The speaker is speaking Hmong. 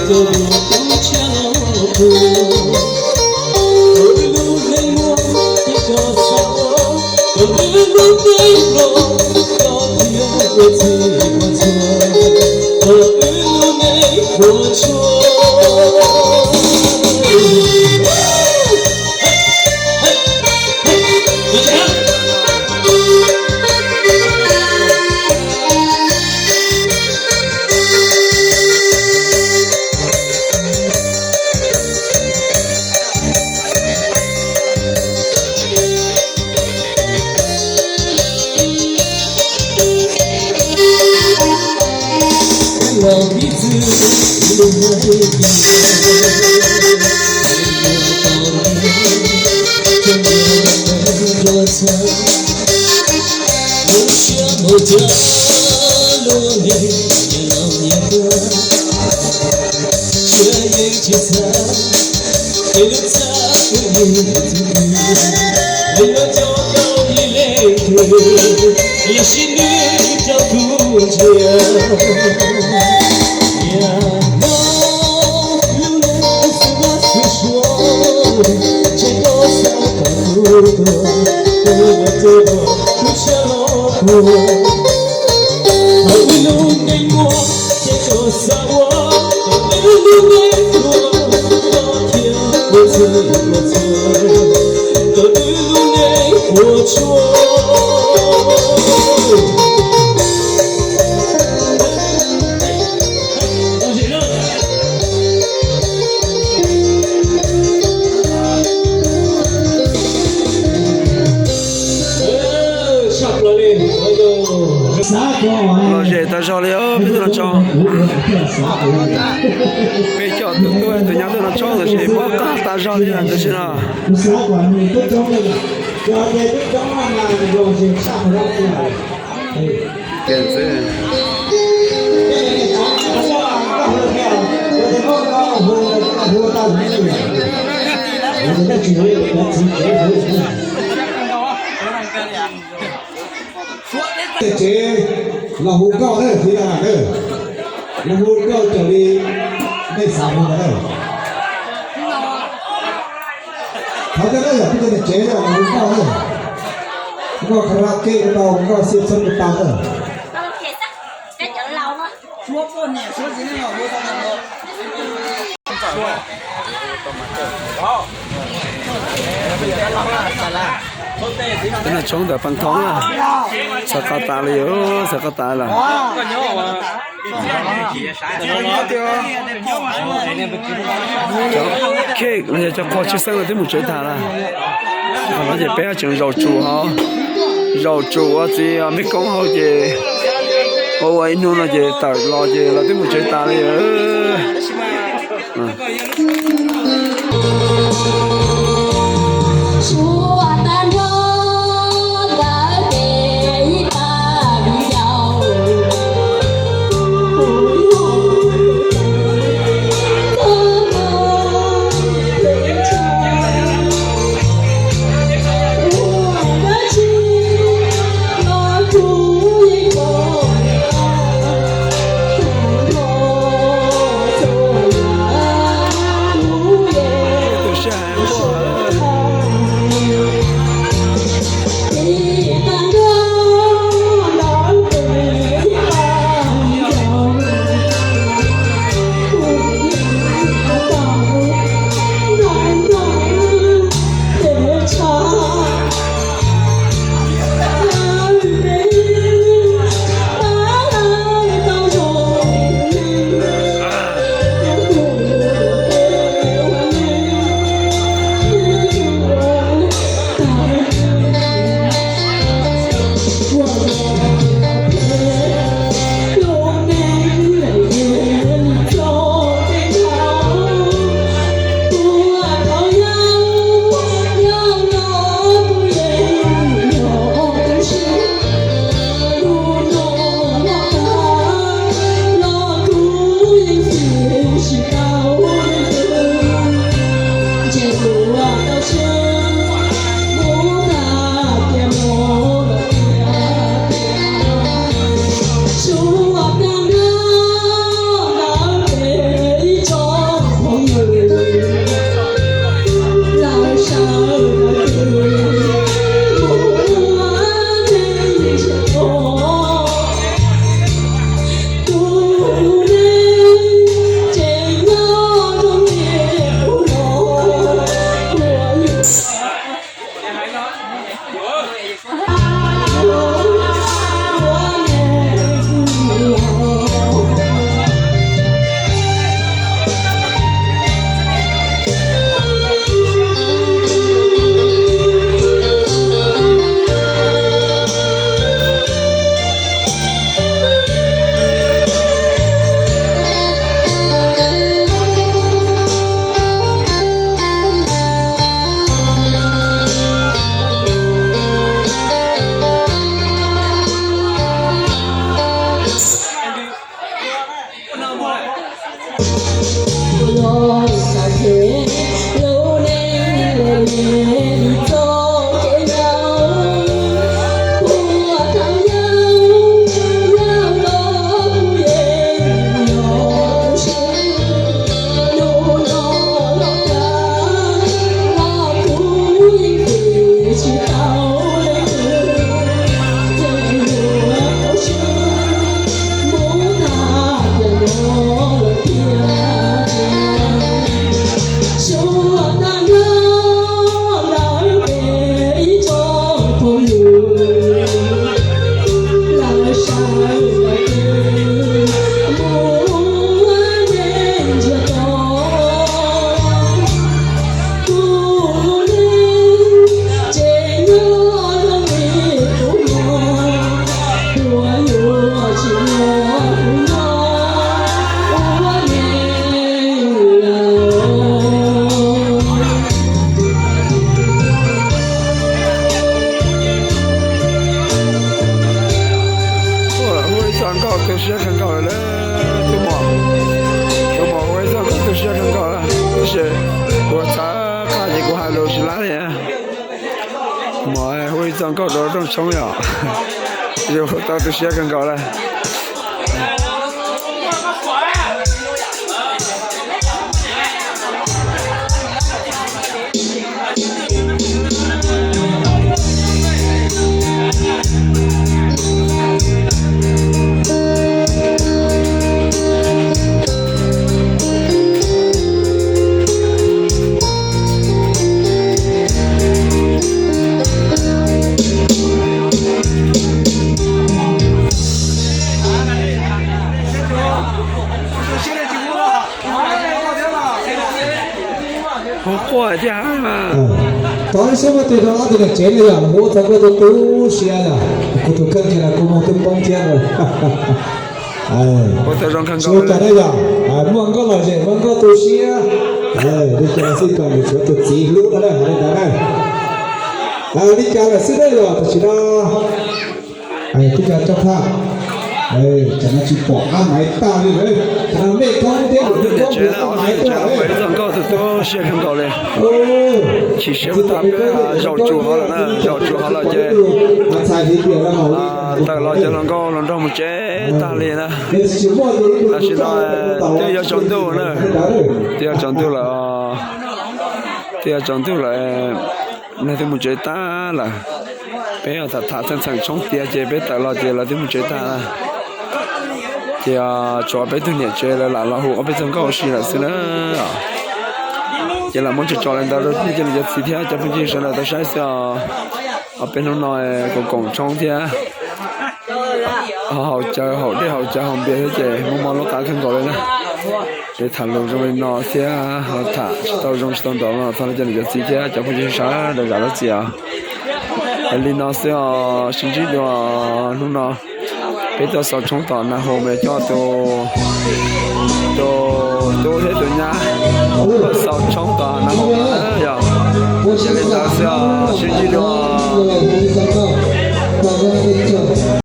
Lom zem tas zog li os peb tug hluas nraug. Peb cov tus tub tus nyab tuaj no tshoob tab sis mob qab tas zog li tab sis no. Tej tsev los hu nkauj na, txiv na, los hu nkauj raws li nej xav hu ntawd na. Thov cov na, yog peb cov niam tsev los hu nkauj na, nkauj karaoke kuj tau, nkauj xiab txhawb kuj tau na. Peb no tshoob ntawm Paj Thoob na, xav qab tas li, xav qab tas lawm. Cov khej los yog cov qhua tshwj xeeb los twb mus tsev tas lawm. Qhov no ces peb tseem zaum tsum hauv, zaum tsum ua txiv mej koob hauv ces ua ua ib hnub no ces tawm los ces lawv twb mus tsev tas li. Tus sij hawm Mos hu ib txoj nkauj rau rooj tshoob yom. Yus tau tu siab kawg nkaus lawm. Hu quaj thiab. Tos ib seb muaj tus rau ob tug niam tsev na yom, hu ua txog nkauj tu tu siab yom, kuv tus kheej ces kuv mus twb poob thiab. Ua tau zoo kawg nkaus na yom, muaj nkauj lom zem muaj nkauj tu siab. Li cas xij kom nws tshuav tus txiv hlub no na, li ntawd na. Li cas lawm xwb na yom, tam sim no twb yog tsob thaj, tam no tsis pom qab hais tag li lawm. Tam no mej koob thiab kuv tus koob mus qab hais tuaj lawm. Txog nkauj tu tu siab kawg nkaus li. Chim siab tag peb zaum tsuas hov lawm na, zaum tsuas hov lawm ces tawm los cov hluas nkauj hluas nraug mus tsev tag li na. Tam sim no twb yuav tsaus ntuj na, twb yuav tsaus ntuj lawm, twb yuav tsaus ntuj lawm, neeg twb mus tsev tag lawm. Peb tham tham txheej txheem tshoob tiav ces peb tawm los ces lawv twb mus tsev tag lawm. Ces tshuav peb tug niam tsev lawv lam los hu ob peb txog nkauj ua si lawm xwb na. Ces lam muab tso tso li ntawd rau nej cov niam cov txiv thiab cov phooj ywg sawv daws tau saib xwb os. Ob peb hnub no koom koom tshoob thiab haus cawv haus dej haus cawv haus npias thiab ces muaj mob lub qab kawg nkaus li na. Ces tham lus zoo li no thiab ho tham tsis tau zoo tsis tau ntau no thov nej cov niam cov txiv thiab cov phooj ywg sawv daws zam lub txim os. Li no xwb os, sib ntsib dua hnub no. Peb tuaj xaus tshoob tom Naj Hoo mas coj tus, tus tub thiab tus nyab xaus tshoob tom Naj Hoo yom. Yog li ntawd xwb os, sib ntsib dua.